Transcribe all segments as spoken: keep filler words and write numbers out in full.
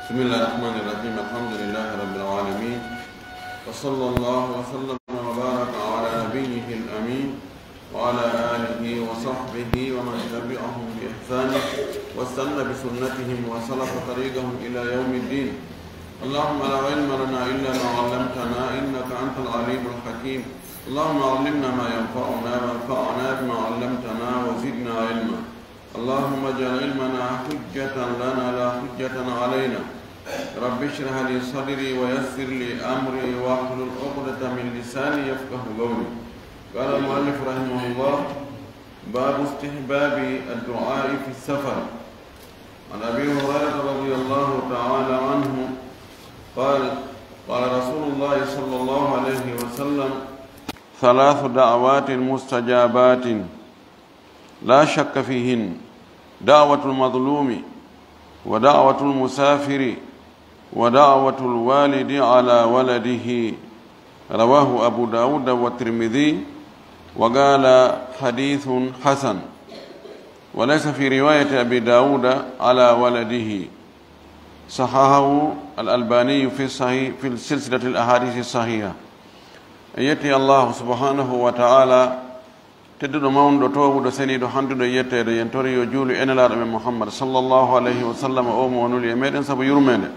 بسم الله الرحمن الرحيم. الحمد لله رب العالمين. وصلى الله وسلم وبارك على نبيه الأمين وعلى آله وصحبه ومن تبعهم بإحسان واستن بسنتهم وسلك طريقهم إلى يوم الدين. اللهم لا علم لنا إلا ما علمتنا إنك أنت العليم الحكيم. اللهم علمنا ما ينفعنا وانفعنا بما علمتنا وزدنا علما. اللهم اجعل علمنا حجة لنا لا حجة علينا. رب اشرح لي صدري ويسر لي أمري واحلل عقدة من لساني يفقه قولي. قال المؤلف رحمه الله: باب استحباب الدعاء في السفر. عن أبي هريرة رضي الله تعالى عنه قال: قال رسول الله صلى الله عليه وسلم: ثلاث دعوات مستجابات لا شك فيهن: دعوة المظلوم، ودعوة المسافر، ودعوة الوالد على ولده. رواه أبو داود والترمذي، وقال: حديث حسن. وليس في رواية أبي داود على ولده. صححه الألباني في الصحيح، في سلسلة الأحاديث الصحيحة. En yetti Allahu subhanahu wa ta'ala, tedduɗo, mawnuɗo, toowuɗo, seniiɗo, handuɗo e yetteede. Yen tori yo juulu e Nelaaɗo men Muhammad sallallahu alayhi wa sallam, o mo o nuli e meɗen sabu yurmeende.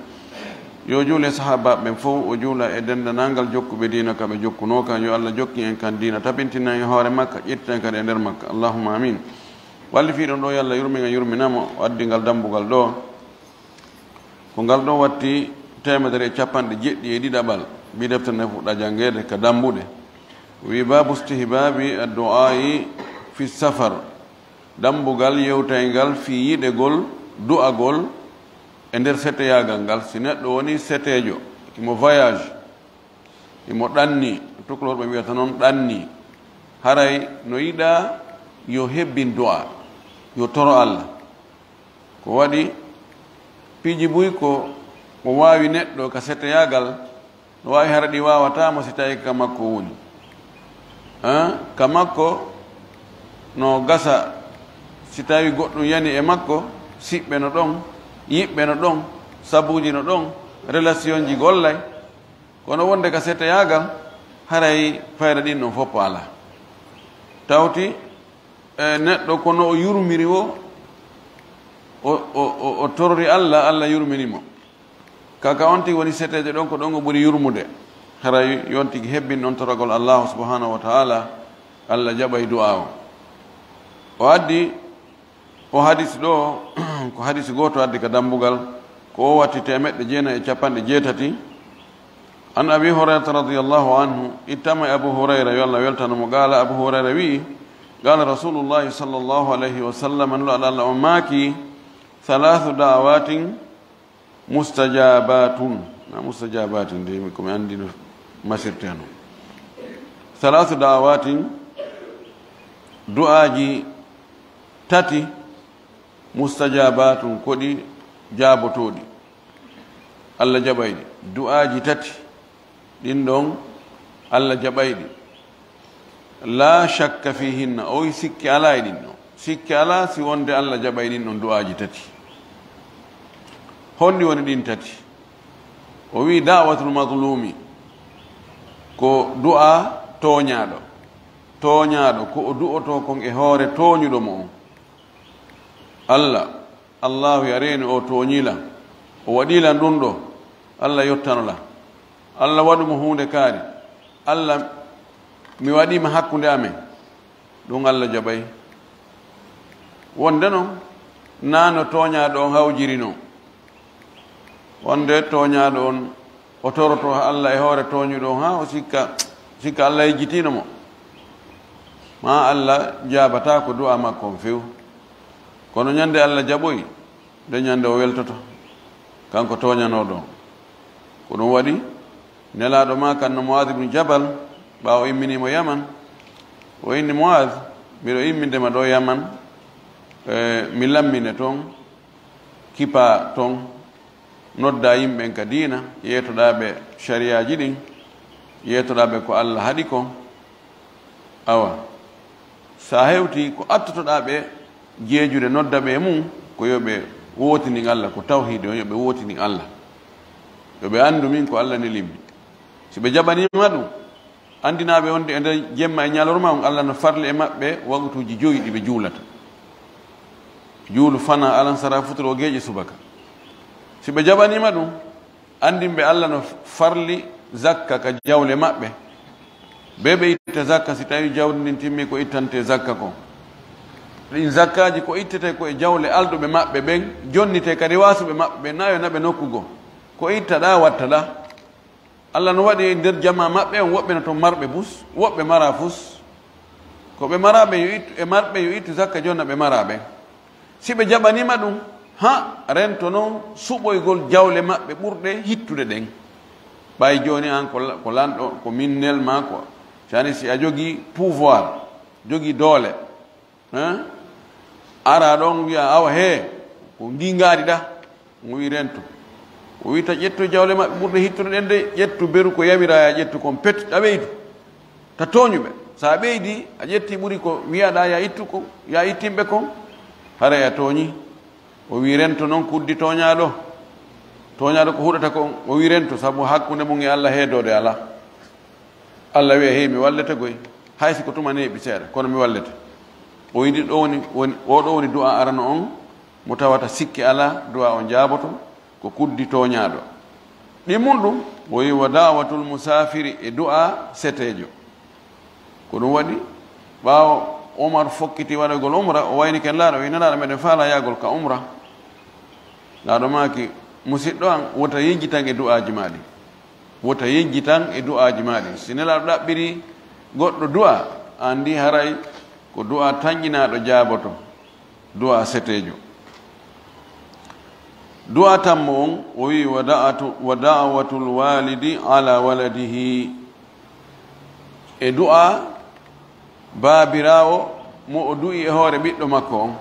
Yo juulu e sahaabaaɓe ɓen fow, o juula e denndanangal jokkuɓe diina ka ɓe jokkunoo kan. Yo Allah jokkin en kan diina, tabintinan en hoore makka, ƴettitan en kadi e nder makka. Allahumma amin. Wallifiiɗo ɗo, yo Allah yurmin en, yurmina mo, o addi ngal dambugal ɗo. Ko ngal ɗo watti teemedere e capanɗe jeɗɗi e ɗiɗaɓal, mbi deftere nde fuɗɗa janngeede ka dambuɗe. Wi: babu istihbabi addu'ai fi safar. Dambugal yewtayngal fii yiɗegol du'agol e nder seteyaagal ngal. Si neɗɗo woni seteejo, imo voyage, imo ɗanni, tukulorɓe wiyata noon ɗanni, haray no yiɗaa yo hebbin du'a, yo toro Allah. Ko waɗi piiji buy ko o waawi neɗɗo ka seteyaagal, no waawi hara ɗi waawataa mo si tawii ka makko woni. Haa? Ka makko no gasa, si tawii goɗɗum yani e makko, siɓɓe no ɗon, yiɓɓe no ɗon, sabuuji no ɗon, relasionji gollay. Kono wonde ka seteyaagal, haray fayda ɗin ɗon fof alaa. Tawti e neɗɗo ko no o yurmiri o, o, o, o, o torori Allah, Allah yurmini mo. Kaka on tigi woni seteejo ɗon, ko ɗon o ɓuri yurmude. Haray yon tigi hebbin on toragol Allahu subhanahu wa ta'ala, Allah jaɓay du'a o. O addi o hadis ɗo, ko hadis gooto addi ka dambugal, ko o watti teemeɗɗe jeenayi e capanɗe jeetati. An Abi Hurayrata radiyallahu anhu, ittama e Abu Hurayra, yo Allah weltano mo, qaala, Abu Hurayra wi'i, qaala Rasulullahi sallallahu alayhi wa sallam, Nulaaɗo Allah on maaki, "Thalathu da'awatin mustajabatun." Na mustajabatin de, ko mi anndi no masirte no. "Thalathu da'awatin", du'aaji tati, "mustajabatun", ko ɗi jaabotooɗi. Allah jaɓay ɗi. Du'aaji tati ɗin ɗon, Allah jaɓay ɗi. "La shakka fihinna", o wi sikke alaa e ɗin ɗon. Sikke alaa si wonde Allah jaɓay ɗin ɗon du'aaji tati. Honɗi woni ɗin tati? O wi, "Da'watul mazlumi", ko du'a tooñaaɗo. Tooñaaɗo, ko o du'oto kon e hoore tooñuɗo mo on. Allah, Allahu, ya reeni o tooñii lan, o waɗii lan ɗun ɗo, Allah yottano lan. Allah, waɗu mo huunde kaari. Allah, mi waɗii ma hakkunde amen. Ɗun Allah jaɓay. Wonde non, naa no tooñaaɗo on hawjiri non. Wonde tooñaaɗo on, o toroto Allah e hoore tooñuɗo on, haa o sikka, sikka Allah yejjitiino mo. Maa Allah jaabataa ko du'a makko on few. Kono ñande Allah jaɓoyi, nde ñande o weltoto, kanko tooñanooɗo on. Ko ɗun waɗi, Nelaaɗo maakanno Mu'aaz ibn Jabal, ɓaawo imminiimo Yaman, o inni, "Mu'aaz, miɗo imminde ma ɗo Yaman, e, mi lammine ton, kipaa ton, noddaa yimɓen ka diina, yeetoɗaa ɓe shariyaaji ɗin, yeetoɗaa ɓe ko Allah haɗi kon. Awa, si a hewtii ko attotoɗaa ɓe jeejude, nodda ɓe e mun, ko yo ɓe wootinin Allah, ko tawhiidi on, yo ɓe wootinin Allah." Yo ɓe anndu min ko Alla neli mi. Si ɓe jaɓaniima ɗum, anndinaa ɓe wonde e nder jemma e ñalorma on, Alla no farli e maɓɓe waqtuuji joyi ɗi ɓe juulata. Juulu fana, alansara, futuro, geeƴe, subaka. Si ɓe jaɓaniima ɗum, anndin ɓe Alla no farli zakka ka jawle maɓɓe. Be ɓe itta zakka, si tawi jawdi ndin timmi ko ittante zakka kon. Ɗin zakkaaji ko ittete ko e jawle alɗuɓe maɓɓe ɓen, jonnite kadi waasuɓe maɓɓe ɓen, na yo naɓe nokku goo. Ko ittaɗaa, wattaɗaa. Alla no waɗi e nder jamaa maɓɓe on, woɓɓe no ton marɓe bus, woɓɓe maraa fus. Ko ɓe maraaɓe yo ittu, e marɓe yo ittu zakka jonna ɓe maraaɓe. Si ɓe jaɓaniima ɗum, ha rento non suɓoygol jawle maɓɓe ɓurɗe hittude ɗen. Ɓay jooni an ko la-, ko lanɗo, ko minnel maa ko, cani si a jogii pouvoir, jogii doole, hein? Ara ɗon wiya, "Awa hee, ko ngii ngaari ɗa?" O wi, "Rento." O wi, "Ta ƴettu jawle maɓɓe ɓurɗe hittude ɗen de, ƴettu beru ko yamiraa ya ƴettu kon pet, ta ɓeydu. Ta tooñu ɓe. So a ɓeydii, a ƴetti ɓuri ko wiyaɗaa ya ittu ko, ya ittin ɓe kon, haray a tooñii." O wi, "Rento non kuddi tooñaaɗo. Tooñaaɗo ko huɗata kon." O wi, "Rento, sabu hakkunde mum e Alla heedoode alaa." Alla wiya, "Hey, mi wallete goy, hay si ko tuma neeɓi seeɗa, kono mi wallete." O wi'i, "Ɗo woni, woni, oo ɗoo woni du'a arano on, mo tawata sikke alaa, du'a on jaaboto, ko kuddi tooñaaɗo." Ɗi mun ɗum, o wi'i, "Wa da'watul musaafiri," e du'a seteejo. Ko ɗum waɗi, ɓaawo Omar fokkiti waɗagol umra, o wayni ken laaɗo, o wi'i, "Nelaaɗo, meɗen faalaa yaagol ka umra." Laaɗo maaki, "Musiɗɗo an, wota yejjitan e du'aaji maa ɗin." Wota yejjitan e du'aaji maa ɗin. Si Nelaaɗo ɗaɓɓiri goɗɗo du'a, a anndi haray ko du'a tanƴinaaɗo jaaboto, du'a seteejo. Du'a tammo on, o wi'i, "Wa da'atu-, wa da'watul walidi ala waladihi." E du'a baabiraawo mo o du'i e hoore ɓiɗɗo makko on.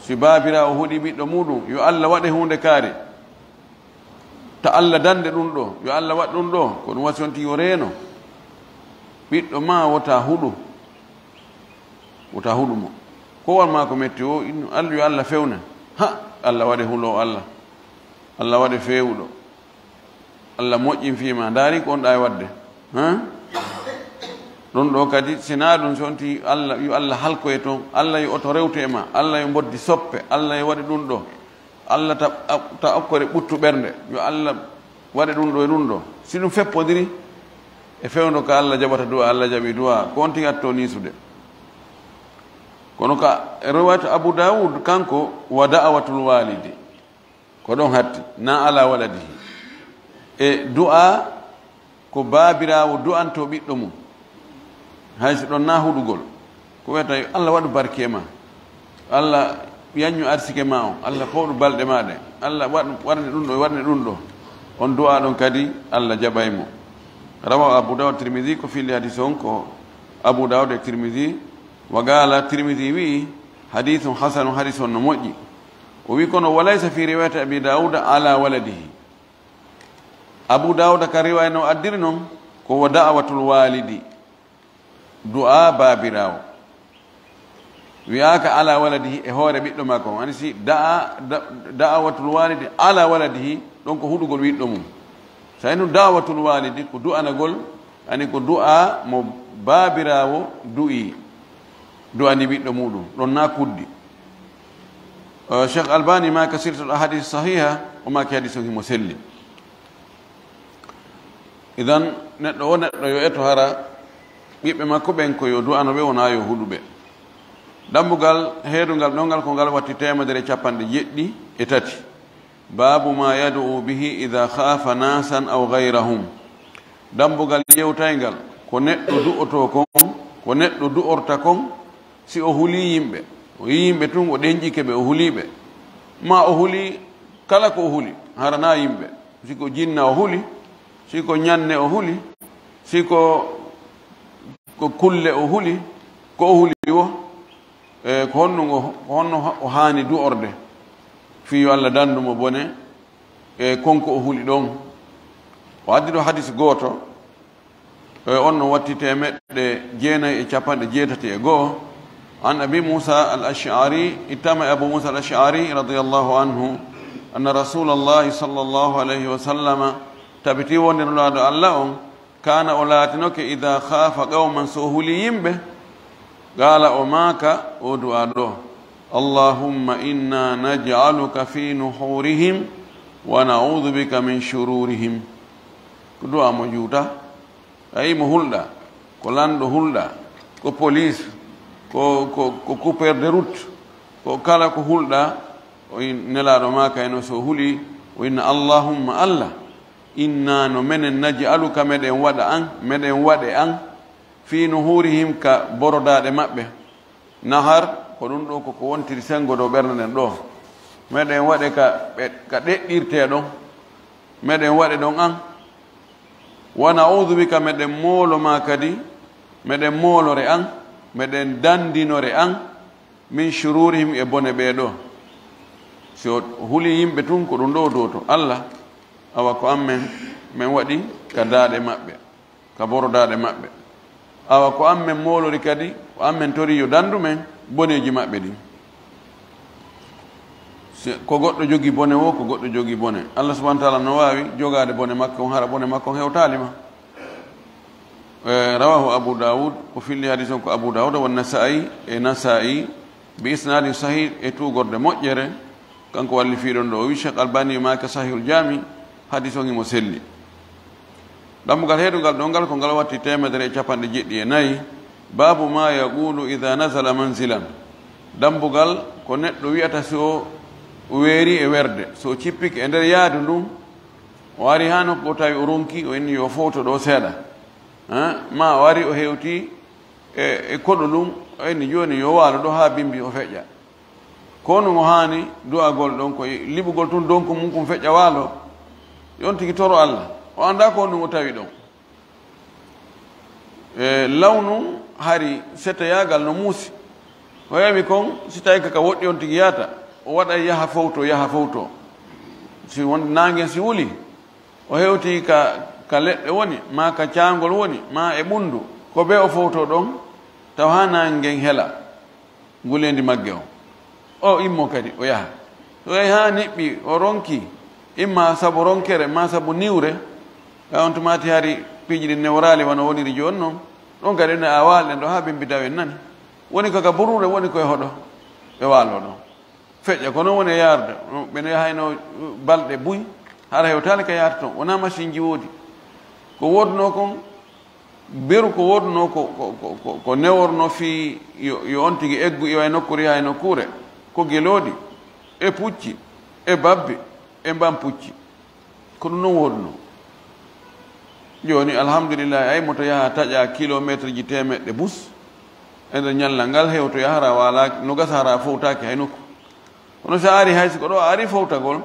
Si baabiraawo huɗi ɓiɗɗo muuɗum, yo Alla waɗe huunde kaari. Ta Alla dande ɗum ɗo, yo Alla waɗ ɗum ɗo, ko ɗum wasi on tigi o reeno. Ɓiɗɗo ma wota huɗu, wota huɗu mo. Ko won ma ko metti o, innu Alla, yo Alla fewne. Ha, Alla waɗe huloowo Alla. Alla waɗe feewuɗo. Alla moƴƴin fii ma. Ndaari ko on ɗaa e waɗde. Ha? Ɗum ɗo kadi, si naa ɗum, so on tigi Alla, yo Alla halko e toon. Alla yo oto rewte e ma. Alla yo mboddi soppe. Alla yo waɗe ɗum ɗo. Alla ta, ta okkore ɓuttu ɓernde. Yo Alla waɗe ɗum ɗo e ɗum ɗo. Si ɗum feppondiri e fewndo ka Alla jaɓata du'a, Alla jaɓi du'a, ko on tigi atto niisude. Kono ka riwayat Abu Dawud, kanko, wa da'watul walidi. Ko ɗon hatti, na ala waladihi. E du'a ko baabiraawo du'anto ɓiɗɗo mum. Hay so ɗon na huɗugol. Ko wiyata, "Yo Allah waɗu barke e ma. Allah yanñu arsike ma on. Allah fowɗu balɗe ma ɗe. Allah waɗ-, waɗane ɗum ɗo, waɗane ɗum ɗo." On du'a ɗon kadi Allah jaɓay mo. Rawahu Abu Dawud, Tirmidhi, ko filli hadis on ko Abu Dawud e Tirmidhi. Wa qala Tirmidhi wi'i, "Hadithun hasanun, hadis on no moƴƴi." O wi'i, kono, "Wa laysa fi riwayati Abi Dawud ala waladihi." Abu Dawud ka riwaya no addiri non, ko wa da'watul walidi, du'a baabiraawo. Wi'aaka ala waladihi, e hoore ɓiɗɗo makko on. Ani si da'a, da-, da'watul walidi ala waladihi, ɗon ko huɗugol ɓiɗɗo mum. Sa inu da'watul walidi, ko du'anagol, ani ko du'a mo baabiraawo du'i, du'ani ɓiɗɗo muɗum. Ɗon na kuddi. Eh, Cheikh Albani ma ka silsilatul ahadith sahiha, o ma ki hadis on himo selli. Idan, neɗɗo o neɗɗo yo eto hara ɓiɓɓe makko ɓen ko yo du'ano ɓe, wona yo huɗu ɓe. Dambugal heedungal ɗon ngal ko ngal watti teemedere e capanɗe jeɗɗi e tati. Babu ma yad'u bihi idha khafa nasan aw ghayrahum. Dambugal yewtayngal ko neɗɗo du'oto kon, ko neɗɗo du'orta kon, si o hulii yimɓe, o yii yimɓe tun, o ɗenƴike ɓe, o hulii ɓe. Ma o hulii kala ko o huli, hara na yimɓe. Si ko jinna o huli, si ko ñanne o huli, si ko, ko kulle o huli, ko o huli wo, e, ko honno ngo, ko honno o haani du'orde? Fii yo Allah dandu mo bone, e, kon ko o huli ɗon. O addi ɗo hadis gooto, e, on no watti teemeɗɗe jeenayi e capanɗe jeetati e go'o. An Abi Musa al-Ash'ari, ittama e Abu Musa al-Ash'ari radiyallahu anhu, anna Rasulallahi sallallahu alayhi wa sallama Tabiti wonde Nulaaɗo Allah on, kaana o laatinoke, idaa khaafa qawman, so o huli yimɓe, qaala, o maaka o du'aa ɗo, "Allahumma inna naj'aluka fi nuhurihim wa na'udhu bika min shururihim." Ko du'aa mo juuta. A yii mo hulɗa, ko lanɗo hulɗa, ko police, ko, ko, ko coupeur de route, ko kala ko hulɗa, o in-, Nelaaɗo maaka en o so huli, o inna, "Allahumma, Allah, inna, no menen, naj'aluka, meɗen waɗa an, meɗen waɗe an, fi nuhurihim, ka borodaaɗe maɓɓe." Nahar, ko ɗum ɗo ko ko wontiri senngo dow ɓernde nden ɗo. Meɗen waɗe ka ɓe, ka ɗeɗɗirtee ɗon. Meɗen waɗe ɗon an. "Wa na'udhu bika", meɗen moolo ma kadi, meɗen moolore an, meɗen dandinore an, "min shururihim", e bone ɓee ɗo. Si o huli yimɓe tun, ko ɗum ɗo o du'oto. Allah, awa ko an men, men waɗi ka daaɗe maɓɓe, ka borodaaɗe maɓɓe. Awa ko an men moolori kadi, ko an men tori yo dandu men boneeji maɓɓe ɗin. Si ko goɗɗo jogi bone wo, ko goɗɗo jogi bone. Allah subhanahu wa ta'ala no waawi jogaade bone makko on, hara bone makko on hewtaali ma. Eh, rawahu Abu Dawud, ko filli hadis on ko Abu Dawud wa Nasa'i, e Nasa'i, bi isnadin sahih, e tuugorde moƴƴere. Kanko walli fiiɗon ɗo, o wi Cheikh Albani maaka Sahihul Jami, hadis on himo selli. Dambugal heedungal ɗo ngal ko ngal watti teemedere e capanɗe jeɗɗi e nayi. Babu ma yaqulu idha nazala manzilan. Dambugal ko neɗɗo wi'ata si o weeri e werde, so o cippike e nder yaadu ndun, o ari haa nokku o tawi o ronki, o inni yo fowto ɗo seeɗa. Ha? Ma o ari o hewti e, e koɗo ndun, o inni jooni yo waalo ɗo haa bimbi o feƴƴa. Ko honɗun o haani du'agol ɗon? Ko liɓugol tun donku mun kun feƴƴa waalo. Yo on tigi toro Allah. O anndaa ko honɗun o tawi ɗon. E, law nun hari seteyaagal no muusi. O heewi kon, si tawi ka, ka woɗɗi on tigi yaata, o waɗay yaha fowto, yaha fowto. Si won naange si wuli, o hewti ka, ka leɗɗe woni, maa ka caangol woni, maa e ɓundu, ko bee o fowto ɗon, tawa haa naange ngen hela. Nguleendi magge on. O immo kadi, o yaha. So yahi haa niɓɓi, o ronki, imma sabu ronkere, maa sabu niwre, ka on tumaati hari piiji ɗin newraali wano woniri jooni non. Ɗon kadi ne a waali ɗen ɗo haa bimbi tawi en nani. Woni ko ka buruure, woni ko e hoɗo, ɓe waalo ɗon. Feƴƴa ko non woni e yaarde. Ɓe no yahayno balɗe buy, hara hewtaali ka yaata ton. Wonaa masinji woodi. Ko woodunoo kon, beru ko woodunoo ko, ko, ko, ko, ko newornoo fii yo, yo on tigi eggu iwa e nokkuure yaha e nokkuure, ko gelooɗi, e pucci, e babbe, e mbampucci. Ko ɗum non woodunoo. Jooni, alhamdulillahi, ay moto yaha taƴa kilometre ji teemeɗɗe bus, e nder ñallal ngal hewtoya hara waalaaki, no gasa hara fowtaaki hay nokku. Kono si a ari hay si ko ɗo a ari fowtagol,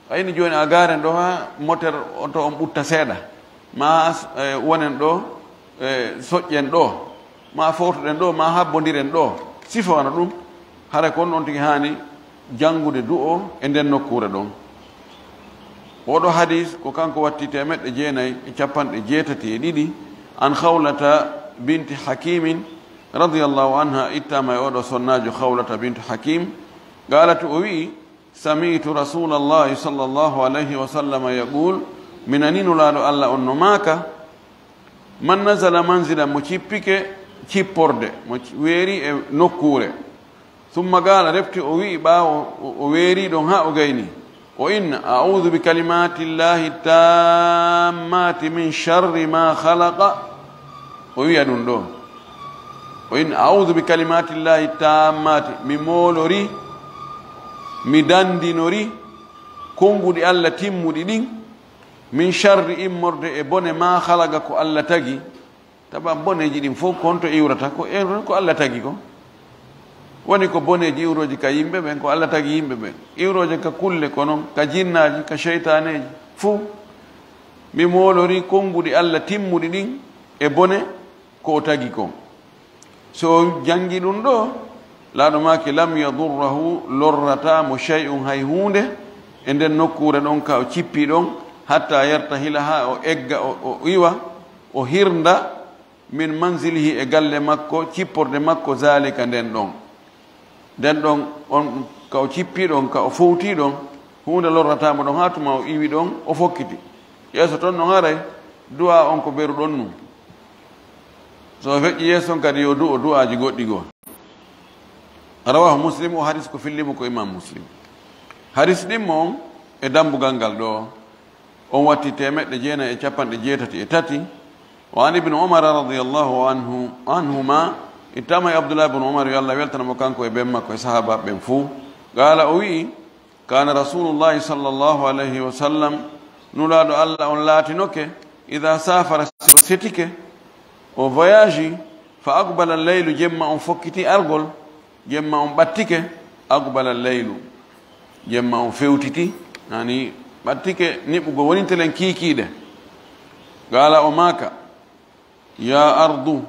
a ini jooni a gaaren ɗo haa moter on to on ɓutta seeɗa, ma, eh, wonen ɗo, eh, soƴƴen ɗo, ma fowtoɗen ɗo, ma habbondiren ɗo, sifa wano ɗum, hara ko on ɗon tigi haani janngude du'o e nden nokkuure ɗon. Oɗo hadis ko kanko watti teemeɗɗe jeenayi e capanɗe jeetati e ɗiɗi, an Khawlata binti Hakimin radiyallahu anha, ittama e oɗo sonnaajo Khawlata bintu Hakim, qaalat, o wi'i, sami'tu Rasulallahi sallallahu alayhi wa sallam yaqul, mi nani Nulaaɗo Allah on no maaka, man nazala manzilan, mo cippike cipporde, mo ci-, weeri e nokkuure. Summa qaala, refti o wi'i ɓaawo o, o weeri ɗon haa o gayni, o inna, a'udhu bi kalimatillahi tammati min sharri ma khalaqa. O wi'a ɗum ɗo. O inna, a'udhu bi kalimatillahi tammati, mi moolori, mi dandinori, konnguɗi Allah timmuɗi ɗin, min sharri, immorde e bone, ma khalaqa, ko Allah tagi. Tawa boneeji ɗin fof, ko honto iwrata? Ko iwrata ko Allah tagi kon. Woni ko boneeji iwrooji ka yimɓe ɓen, ko Allah tagi yimɓe ɓen. Iwrooje ka kulle, ko non, ka jinnaaji, ka seytaaneeji, fuu. Mi moolori konnguɗi Allah timmuɗi ɗin e bone ko o tagi kon. So o janngi ɗum ɗo, Laaɗo maaki, "Lam yadurrahu", lorrataa mo, "shay'un", hay huunde, e nden nokkuure ɗon ka o cippi ɗon, "hatta yartahila", haa o egga, o, o iwa, o hirnda, "min manzilihi", e galle makko, cipporde makko, "zalika", nden ɗon. Nden ɗon, on ka o cippi ɗon, ka o fowti ɗon, huunde lorrataa mo ɗon haa tuma o iwi ɗon, o fokkiti. Yeeso ton non haray du'a on ko beru ɗon nun. So o feƴƴi yeeso on kadi yo du'o du'aaji goɗɗi goo. Rawahu Muslim, o hadis ko filli mo ko Imam Muslim. Hadis ɗimmo on e dambugal ngal ɗo, on watti teemeɗɗe jeenayi e capanɗe jeetati e tati. Wa an Ibn Umar radiyallahu anhu, anhuma, ittama e Abdullah ibn Umar, yo Allah weltana mo kanko e ben makko e sahaaba ɓen fuu. Qaala, o wi'i, Kaana Rasuulullaahi sallallaahu alayhi wa sallam, Nulaaɗo Alla on laatinoke, idaa saafara, si o setike, o voyage, fa aqbala leylu, jemma on fokkiti argol, jemma on ɓattike, aqbala leylu, jemma on fewtiti, yani ɓattike niɓugol, woninte len kiikiiɗe. Qaala, o maaka, Yaa ardu,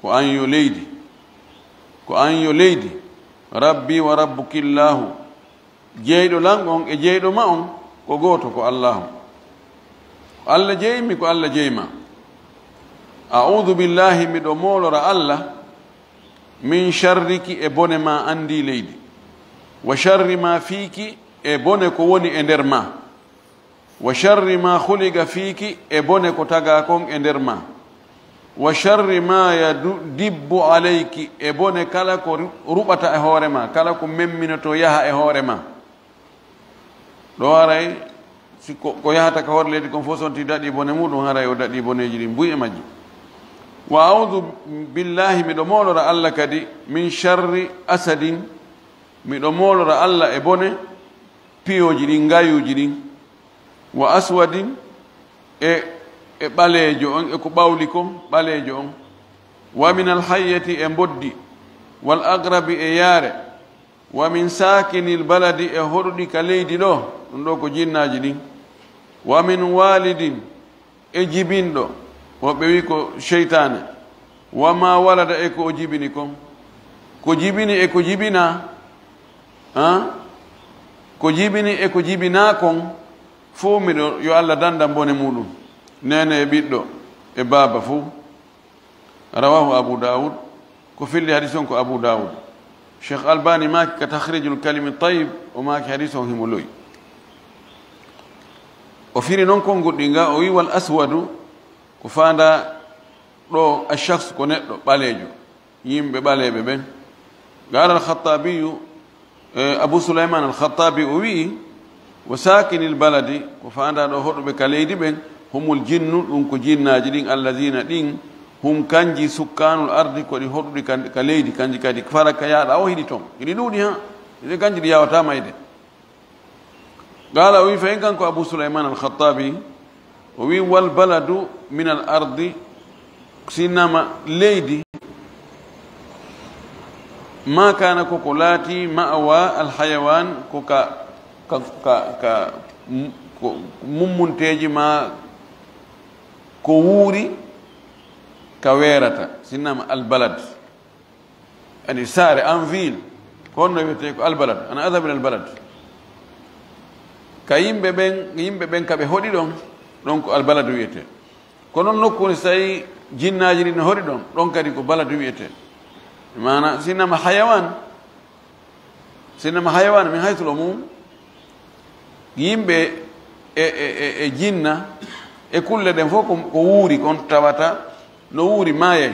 ko an yo leydi, ko an yo leydi, Rabbi wa Rabbukillaahu, jeyɗo lan on e jeyɗo ma on ko gooto, ko Allaahu. Ko Alla jeymi, ko Alla jeyma. A'uudu billaahi, miɗo moolora Alla, min sharriki, e bone ma an ndii leydi, wa sharri ma fiiki, e bone ko woni e nder ma. Wa sharri ma khuliqa fiiki, e bone ko tagaa kon e nder ma. Wa sharri ma yadibbu alayki, e bone kala ko ru-, ruɓata e hoore ma, kala ko memminotoo yaha e hoore ma. Ɗo haray, si ko, ko yahata ka hoore leydi kon fof, so wonti daɗi bone muɗum, haray o daɗi boneeji ɗin buy e majji. Wa a'uudu billaahi, miɗo moolora Alla kadi, min sharri asadin, miɗo moolora Alla e bone piyooji ɗin, ngayuuji ɗin. Wa aswadin, e, e ɓaleejo on, e ko ɓawli kon, ɓaleejo on. Wa min alhayyati, e mboddi, wal aqrabi, e yaare. Wa min saakinil baladi, e hoɗuɗi ka leydi ɗo, ɗum ɗo ko jinnaaji ɗin. Wa min walidin, e jibinɗo, woɓɓe wi ko seytaane. Wa ma walada, e ko o jibini kon. Ko jibini e ko jibinaa, han? Ko jibini e ko jibinaa kon, fow miɗo, yo Alla dandan bone muɗum. Neene e ɓiɗɗo e baaba fow. Rawahu Abu Dawud, ko filli hadis on ko Abu Dawud. Cheikh Albani maaki ka Takhrijul Kalimi Tayyib, o maaki hadis on himo loy. O firi non konguɗi nga, o wi, "Wal aswadu," ko faanda ɗo, "ash-shakhs," ko neɗɗo ɓaleejo, yimɓe ɓaleeɓe ɓen. Qala al-Khattabiyu, e, Abu Sulayman al-Khattabi, o wi'i, "Wa sakinil baladi," ko faanda ɗo hoɗuɓe ka leydi ɓen, "humul jinnu," ɗum ko jinnaaji ɗin, "allazina," ɗin, "hum," kanji, "sukkanul ardi," ko ɗi hoɗuɗi ka, ka leydi, kanji kadi, "fara ka yaaɗa o hiɗi ton." Hiɗi ɗuuɗi, ha? Hiɗi kanji ɗi yawata mayde. Qala, o wi, fa in, kanko Abu Sulayman al-Khattabi, o wi, "Wal baladu min al ardi," sinnama leydi, "ma kana," koko laati, "ma'wa al hayawan," ko ka, ka, ka, ka, m-, ko mummunteeji ma ko wuuri ka weerata, sinnama al balad. Ani saare, en ville, ko honno wiyetee? Ko albalad, ana adhabu ila albalad. Ka yimɓe ɓen, yimɓe ɓen ka ɓe hoɗi ɗon, ɗon ko albaladu wiyetee. Ko non nokku woni so tawi jinnaaji ɗin no hoɗi ɗon, ɗon kadi ko baladu wiyetee. Maana, sinnama hayawan, sinnama hayawan min haythul umum, yimɓe e, e, e, e jinna, e kulle ɗen fof ko, ko wuuri, kon tawata no wuuri, maayay.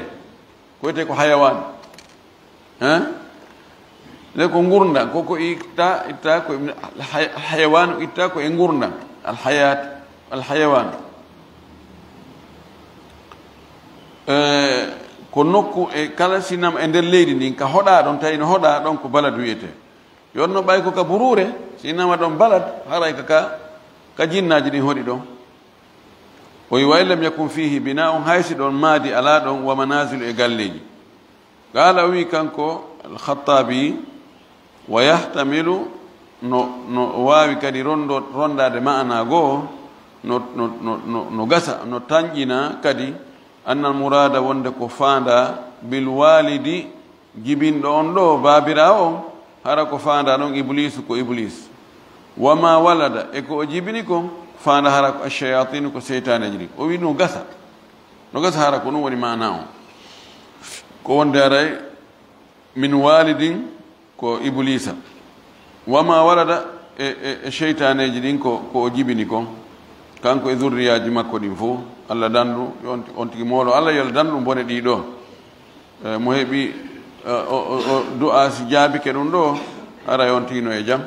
Ko wiyetee ko hayawan. Hein? Nde ko ngurndan, ko, ko itta, itta ko hay-, hayawanu itta ko e ngurndan. Al hayat, al hayawan. Eh, ko nokku e kala sinama e nder leydi ndin, ka hoɗa ɗon, tawi no hoɗa ɗon ko baladu wiyetee. Yonno ɓay ko ka buruure, sinama ɗon balad, haray ka, ka, ka jinnaaji ɗin hoɗi ɗon. O wi, "Wa in lam yakun fihi bina'un," hay si ɗon maadi alaa ɗon, "wa manazilu," e galleeji. Qaala, o wi kanko Al-Khattabi, "Wa yahtamilu," no, no waawi kadi rondo-, rondaade maana goo, no, no, no, no, no gasa, no tanƴina kadi, "annal muraada," wonde ko faandaa, "bil waalidi," jibinɗo on ɗoo, baabiraawo on, hara ko faandaa ɗon Ibliisu, ko Ibliis. "Wa ma walada," e ko o jibini kon, faandaa hara ko ash-shayaatiinu, ko seytaaneeji ɗin. O wi no gasa. No gasa hara ko ɗum woni maana on. Ko wonde haray min waalidin ko Ibliisa. "Wa ma walada," e, e, e seytaaneeji ɗin ko, ko o jibini kon. kanko e zurriyaaji makko ɗin fof, Allah dandu, yo on, on tigi moolo Allah, yo Allah dandu ɗum bone ɗii ɗoo. Eh, mo heɓi, eh, o, o, o du'a, si jaabike ɗum ɗoo, haray on tigi no e jam.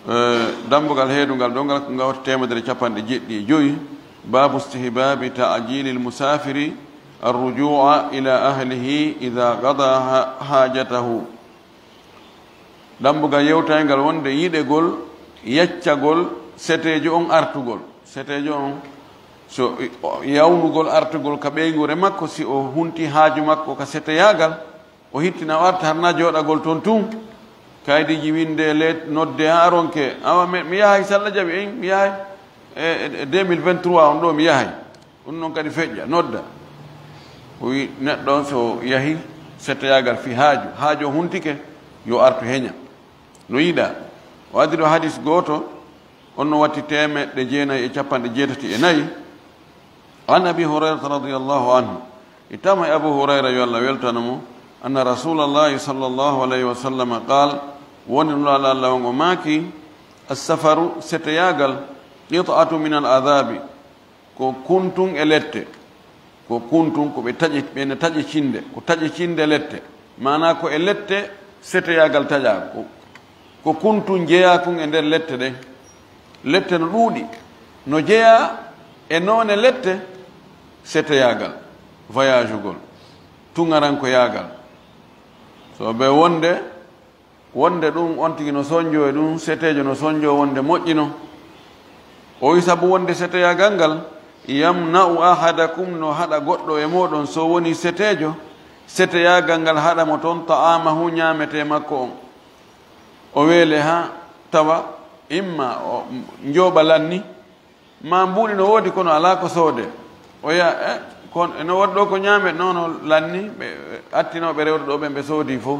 Eh, dambugal heedungal ɗoo ngal ko ngawta teemedere e capanɗe jeɗɗi e jowi, baabu istihbaabi ta'jiilil musaafiri arrujuu'a ilaa ahlihi idaa qadaa ha-, haajatahu. Dambugal yewtayngal wonde yiɗegol yaccagol seteejo on artugol. Seteejo on, so i-, o-, yawnugol artugol ka ɓeynguure makko, si o hunti haaju makko ka seteyaagal, o hittina o arta, harna jooɗagol ton tun. Kaydiiji winde, le-, nodde, haa ronke, "Awa, mi, mi yahay, si Allah jaɓi, en, mi yahay, e, e, e deux mille vingt-trois on ɗoo, mi yahay." Ɗum noon kadi feƴƴa, nodda. O wi neɗɗo on so yahi seteyaagal fii haaju, haaju o huntike, yo artu heña. No yiɗaa. O addi ɗoo hadis gooto, on no watti teemeɗɗe jeenayi e capanɗe jeetati e nayi. An Abi Hurayrata radiyallahu anhu. Ittama e Abu Hurayra, yo Allah weltano mo, anna Rasulallahi sallallahu alayhi wa sallam qaal, woni Nulaaɗo Allah on o maaki, "As-safaru, seteyaagal, qit'atu min al-adhabi." Ko kuntun e lette. Ko kuntun, ko ɓe taƴe, ɓe no taƴe cinde, ko taƴe cinde lette. Maanaa ko e lette seteyaagal taƴaa. Ko, ko kuntun jeyaa kun e nder lette ɗen. Lette no ɗuuɗi. No jeyaa e noone lette seteyaagal, voyage-ugol, tuŋarankoyaagal. So ɓe wonde Wonde ɗum on tigi no sonjoo e ɗum, seteejo no sonjoo wonde moƴƴino. O wi sabu wonde seteyaagal ngal, "yamna'u ahadakum", no haɗa goɗɗo e mooɗon, so woni seteejo, seteyaagal ngal haɗa mo toon, "ta'amahu", ñaametee makko on. O weele haa tawa imma o njooɓa lanni, Ma mbuuɗi no woodi, kono alaa ko soodee. O wi'a, "Eh, kon, eno woodi ɗo ko ñaame?" Noon o lanni, ɓe attinooɓe rewde ɗo ɓen, ɓe soodii fof.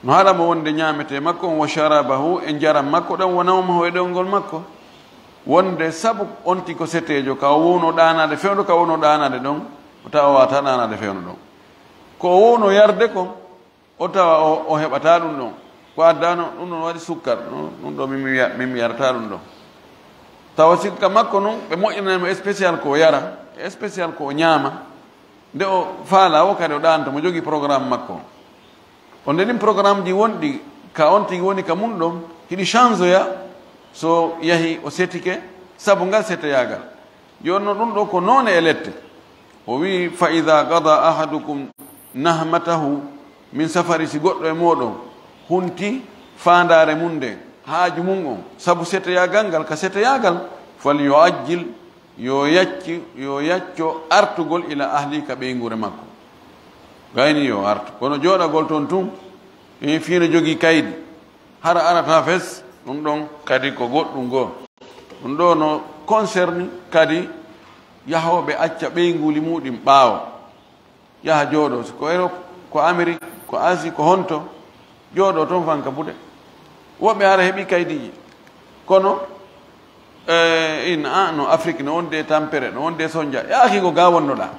No haɗa mo wonde ñaametee makko on, "wa sharabahu", e njaram makko ɗam, "wa nawmahu", e ɗowngol makko. Wonde sabu on tigi ko seteejo, ka o wowno ɗaanaade fewndo, ka o wowno ɗaanaade ɗon, o tawa o waawataa ɗaanaade fewndo ɗon. Ko o wowno yarde kon, o tawa o, o heɓataa ɗum ɗon. Ko addaano ɗum ɗon waɗi sukkar, ɗum, ɗum ɗo min mi wiya-, min mi yarataa ɗum ɗon. Tawa sikka makko nun, ɓe moƴƴinani mo spécial ko o yara, e spécial ko o ñaama. Nde o faalaa o kadi o ɗaanta mo jogii programme makko. O nde ɗin programme ji wonɗi ka on tigi woni ka mun ɗon, hiɗi changeoya so yahi o setike, sabu ngal seteyaagal. Jooni no ɗum ɗo ko noone e lette. O wi'i, "Fa idaa qada ahadukum nahmatahu min safari", si goɗɗo e mooɗon hunti faandaare mum nden, haaju mum on, sabu seteyaagal ngal, ka seteyaagal, "fal yu'ajjil", yo yacci, yo yacco artugol ila ahli ka ɓeynguure makko. Gayni yo artu. Kono jooɗagol ton tun, e fii no jogii kaydi. Hara arata fes, ɗum ɗon kadi ko goɗɗum goo. Ɗum ɗo no concerni kadi yahooɓe acca ɓeynguuli muɗum ɓaawo. Yaha jooɗoo, si ko Europe, ko Amérique, ko Asie, ko honto, jooɗoo toon fanka buɗe. Woɓɓe hara heɓi kaydiiji. Kono, eh, in, ah, no Afrique, no wonde tampere, no wonde sonja. Yaaki ko ga wonnoɗaa.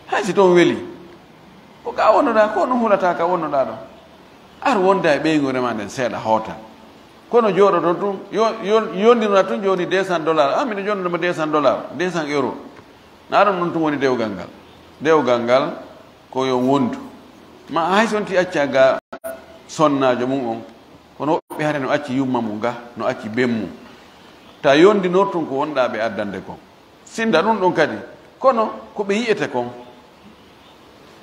Hay si toon weli, ko ga wonnoɗaa, ko no hulataa ka wonnoɗaa ɗon. Ar wonda e ɓeynguure ma nden seeɗa hoota. Kono jooɗoto tun, yo, yo, yondinora tun jooni deux cents dollars. Ah, miɗo jondonoma deux cents dollars, deux cents euros. Na ɗum ɗum tun woni dewgal ngal. Dewgal ngal ko yo wondu. Ma hay so wonti acca ga sonnaajo mum on, kono woɓɓe hare no acci yumma mum ga, no acci ben mum. Ta yondinor tun ko wonɗaa ɓe addande kon. Sinda ɗum ɗon kadi, kono ko ɓe yi'ete kon,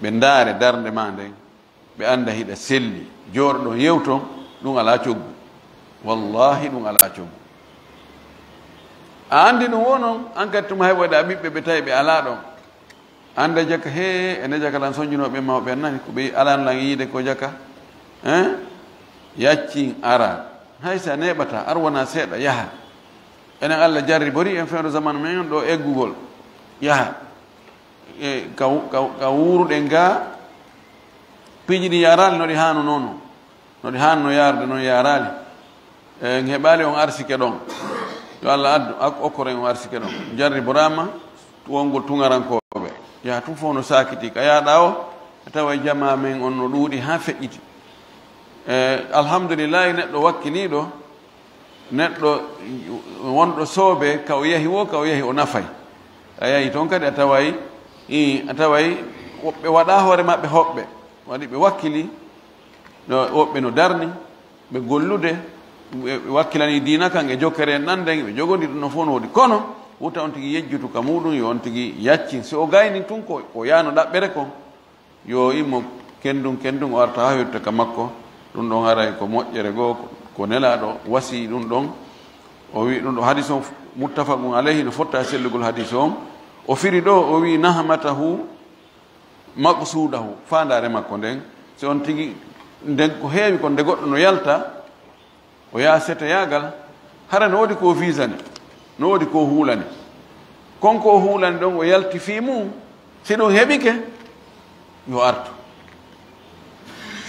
ɓe ndaare darnde ma nden, ɓe annda hiɗa selli, jooɗoɗon yewton, ɗum alaa coggu. Wallaahi, ɗum alaa coggu. A anndi ɗum wo non, an kadi tuma heɓoyɗa ɓiɓɓe ɓe tawi ɓe alaa ɗon. Annda jaka, hee, ene jaka lan sonjunooɓe mawɓe nani, ko ɓe alan lan yiide ko jaka. Hein? Yaccin ara. Hay sa neeɓata, ar wona seeɗa, yaha. Enen Allah jarribori en fewndo zamanu men on ɗo eggugol. Yaha. E, ka, ka, ka wuuruɗen ga, piiji ɗi yaraali no ɗi haanunono. No ɗi haanno yaarde noon yaaraali. E, en heɓaali on arsike ɗon. Yo Allah addu, ak-, okkoren on arsike ɗon. Jarriboraama wongol tuŋarankooɓe. Yaha tun fof no saakiti. Ka yaaɗa o, a tawa jamaa men on no ɗuuɗi haa feƴƴiti. E, alhamdulillahi, neɗɗo wakkiliiɗo, neɗɗo wonɗo soobe, ka o yahi wo, ka o yahi o nafay. A yahi toon kadi a taway, i, a taway woɓɓe waɗa hoore maɓɓe hoɓɓe, waɗi ɓe wakkili, no, woɓɓe no darni, ɓe gollude, ɓe, ɓe wakkilani diina kan e jokkere en ɗan nden, ɓe jogondiri ɗum no fof no woodi. Kono wuta on tigi yejjutu ka muɗum, yo on tigi yaccin. Si o gayni tun ko, ko yaano ɗaɓɓere kon, yo immo kendun kendun o arta haa hewta ka makko. Ɗum ɗon haray ko moƴƴere goo, ko, ko Nelaaɗo wasii ɗum ɗon. O wi ɗum ɗo hadis on muttafaqun alayhi, no fotta e sellugol hadis on. O firi ɗo, o wi: "Nahmatahu maqsudahu", faandaare makko nden. Si on tigi, nden ko heewi kon, nde goɗɗo no yalta, o yaha seteyaagal, hara no woodi ko o fiisani, no woodi ko o huulani. Kon ko o huulani ɗon, o yalti fii mum, si ɗum heɓike, yo artu.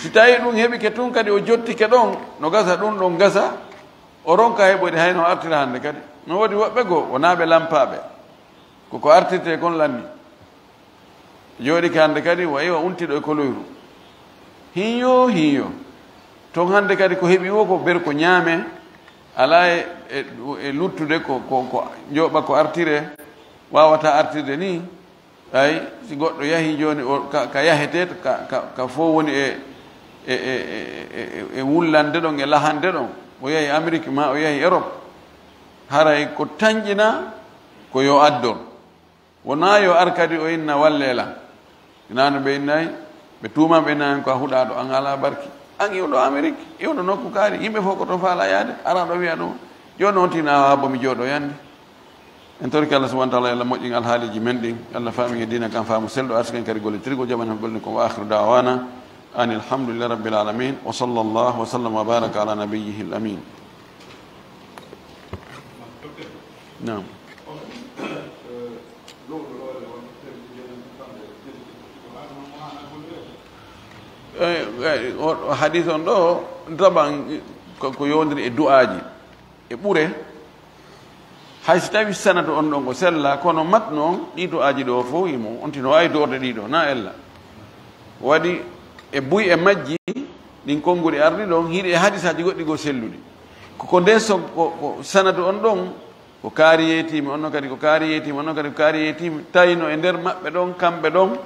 Si tawi ɗum heɓike tun kadi, o jottike ɗon, no gasa ɗum ɗon gasa, o ronka heɓoyde, hay no artira hannde kadi. No woodi woɓɓe goo, wonaa ɓe lampaaɓe. Ko ko artirtee kon lanni. Jooɗike hannde kadi, wa iwa untiɗo e koloyru. Hiyo, hiyo. Ton hannde kadi ko heɓi wo ko ber ko ñaame, alaa e, e, e luttude ko, ko, ko jooɓa ko artire, waawata artirde ni. Ay, si goɗɗo yahi jooni, o, ka, ka yahetee, ka, ka, ka fof woni e, e, e, e, e, e wullande ɗon, e lahande ɗon. O yahi Amérique ma o yahi Europe. Haray ko tanƴina ko yo addon. Wonaa yo ar kadi o inna wallee lan. Hinaa no ɓe innay, ɓe tuuman, ɓe innay an ko a huɗaaɗo, an alaa barki. An iwɗo Amérique, iwɗo nokku kaari, yimɓe fof ko to faala yaade, ara ɗo wiya ɗum. Jooni on tina haa bo mi jooɗo yande. En torike Allah subhanahu wa ta'ala, yo Allah moƴƴin alhaaliji men ɗin, yo Allah faamin e diina kan faamu selɗo, arsiken kadi golle tirgo, jaɓan en golle ko. Wa akhiru da'wana anil hamdulillahi rabbil alamin. Wa sallallahu wa sallam wa baraka ala nabiyyihil amin. Naam. Eh, eh, o, o hadis on ɗo, taban ko, ko yowndiri e du'aaji, e ɓure. Hay si tawi sanadu on ɗon ko sella, kono matnu on, ɗi du'aaji ɗo fof himo, on tino waawi doorde ɗi ɗo, na ella. Waɗi e buy e majji, ɗin konnguɗi ardi ɗon, hiɗi e hadisaaji goɗɗi goo selluɗi. Ko, ko nde so, ko, ko sanadu on ɗon, ko kaari yeetiimi, onno kadi ko kaari yeetiimi, onno kadi ko kaari yeetiimi, tawi no e nder maɓɓe ɗon, kamɓe ɗon,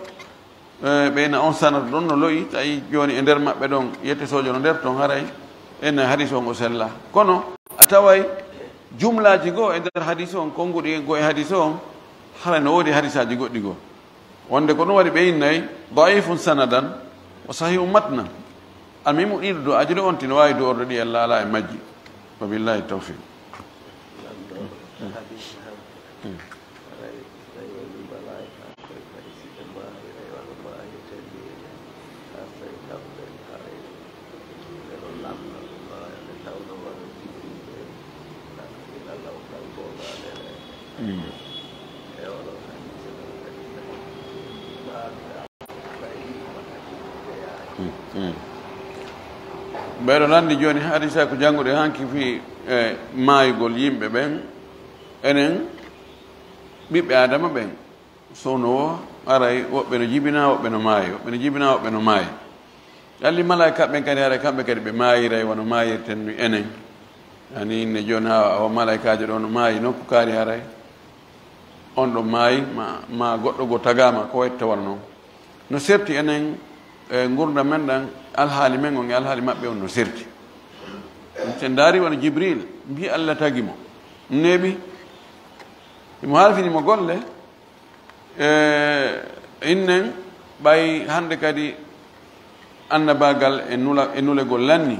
eh, ɓeyna on sanadu ɗon no lo'i, tawi jooni e nder maɓɓe ɗon, yette sojo no nder ton, haray en hadis on o sella. Kono a taway jumlaaji goo e nder hadis on, konnguɗi goo e hadis on, haray no woodi hadisaaji goɗɗi goo. Wonde ko ɗum waɗi ɓe innay da'ifun sanadan wa sahihun matnan. Almuhimu ɗiɗo du'aaji ɗo on tino waawi du'orde ɗi, Allah alaa e majji. Wa billahi tawfiq. Mm. Mm, mm. Mbeɗo lanndi jooni hadisa ko jannguɗen hanki fii, eh, maayugol yimɓe ɓen. Enen ɓiɓɓe Aadama ɓen, sowno o aray, woɓɓe no jibina, woɓɓe no maayi, woɓɓe no jibina, woɓɓe no maayi. Alli malaa'ika ɓen kadi, haray kamɓe kadi ɓe maayiray wano maayirten mi enen. Ani ne jooni, ha o malaa'ikaajo ɗo no maayi nokku kaari, haray on ɗo maayi, ma, ma goɗɗo goo tagaama, ko wayi tawata non. No serti enen, e ngurndan men ɗan, alhaali men on e alhaali maɓɓe on no serti. Sen ndaari wano Jibril, mbi Allah tagi mo, neeɓi, himo halfini mo golle, e innen, ɓay hannde kadi annabaagal e nula-, e nulegol lanni.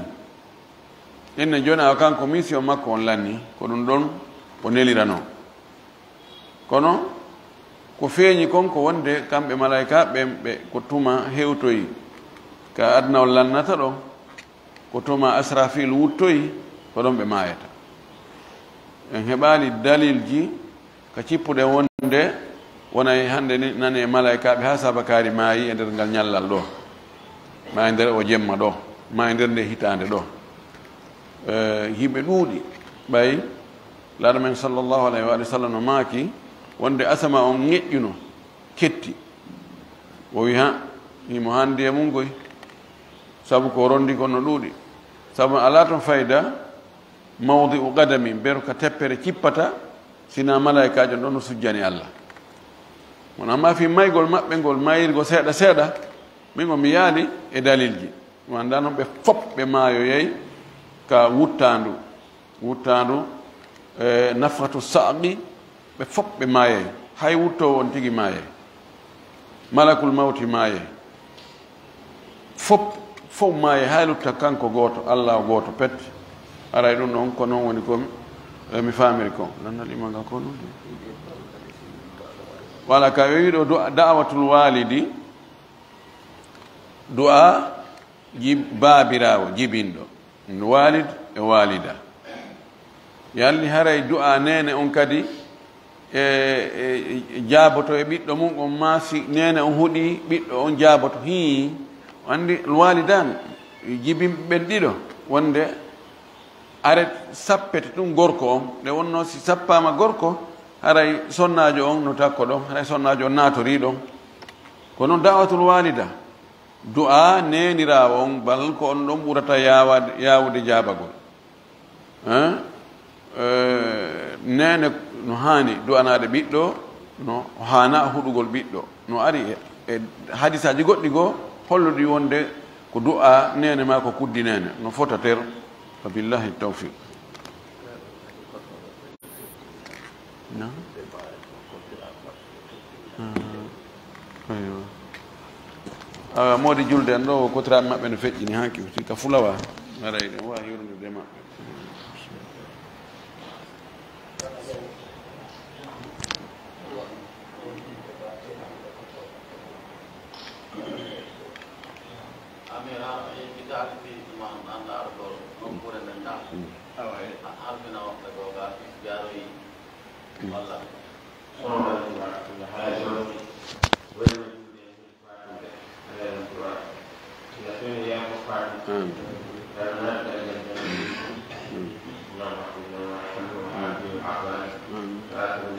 Innen jooni, awa kanko mission makko on lanni, ko ɗum ɗon o neliranoo. Kono ko feeñi kon ko wonde kamɓe malaa'ika ɓen ɓe ko tuma hewtoyi ka aduna on lannata ɗo, ko tuma Asrafil wuttoyi, ko ɗon ɓe maayata. En heɓaali dalilji ka cippuɗen wonde wonay hannde ni nane malaa'ikaaɓe haa saabakaari maayi e nder ngal ñallal ɗo, ma e nder o jemma ɗo, ma e nder nde hitaande ɗo. Eh, yimɓe ɗuuɗi, ɓay Laamɗo men sallallahu alayhi wa sallam no maaki wonde asama on ŋeƴƴuno, ketti. O wi, ha, himo handi e mum koy, sabu ko rondi kon no ɗuuɗi. Sabu alaa ton fayda, Mawdi'u qadami, mbero ka teppere cippata, sina malaa'ikaajo ɗon no sujjani Allah. Kono amma fii maygol maɓɓe ngol, maayirgo seeɗa seeɗa, min o mi yaali e dalilji. Mi anndaa non ɓe fop ɓe maayoyay ka wuttaandu, wuttaandu, e nafhatu sa'qi, ɓe fop ɓe maayay. Hay wuttoowo on tigi maayay. Malakul mawti maayay. Fop, fop maayay, hay lutta kanko gooto, Allah o gooto pet. Aray ɗum ɗon ko non woni ko mi, e mi faamiri kon. Lannal iman ngal ko non. Wala ka ɓe wiɗo du'a, da'watul walidi, du'a jib-, baabiraawo jibinɗo. Walid e walida. Yalli haray du'a neene on kadi e, e, e jaaboto e ɓiɗɗo mum on, maa si neene on huɗi ɓiɗɗo on jaaboto. Hii, anndi walidan, jibinɓe ɓen ɗiɗo, wonde aret sappete ɗum gorko on. Nde wonno si sappaama gorko, haray sonnaajo on no takko ɗon, haray sonnaajo on naatorii ɗon. Ko non da'watul walida, du'a neeniraawo on, bal ko on ɗon ɓurata yaawa-, yaawude jaabagol. Hein? Eh, neene no haani du'anaade ɓiɗɗo, no haana huɗugol ɓiɗɗo. No ari e, e hadisaaji goɗɗi goo holluɗi wonde ko du'a neene maa ko kuddi neene, no fota ter. Fa billahi tawfiq. Na? Ah, aywa. Awa, moodi julde en ɗo, o kotiraaɓe maɓɓe no feƴƴini haa kiwti ka fulawa. Aray, ɗum waawi yurnude maɓɓe. Amin, ha, e, mi taati fi ɗum an, an arɗo nokkure nden ɗa. Mm. Awa, e. A halfina woɓɓe ɗo ga, jaroyi. Mm. Walla. Assalamu alaikum warahmatullahi wabarakatuh. Wayno juuɗe, fatude, alayhi du'a. Ina soni ya ko fatu. Mm. Dana na da da da. Mm. Allahumma salli wa sallim wa afdal. Mm. Wa akhiru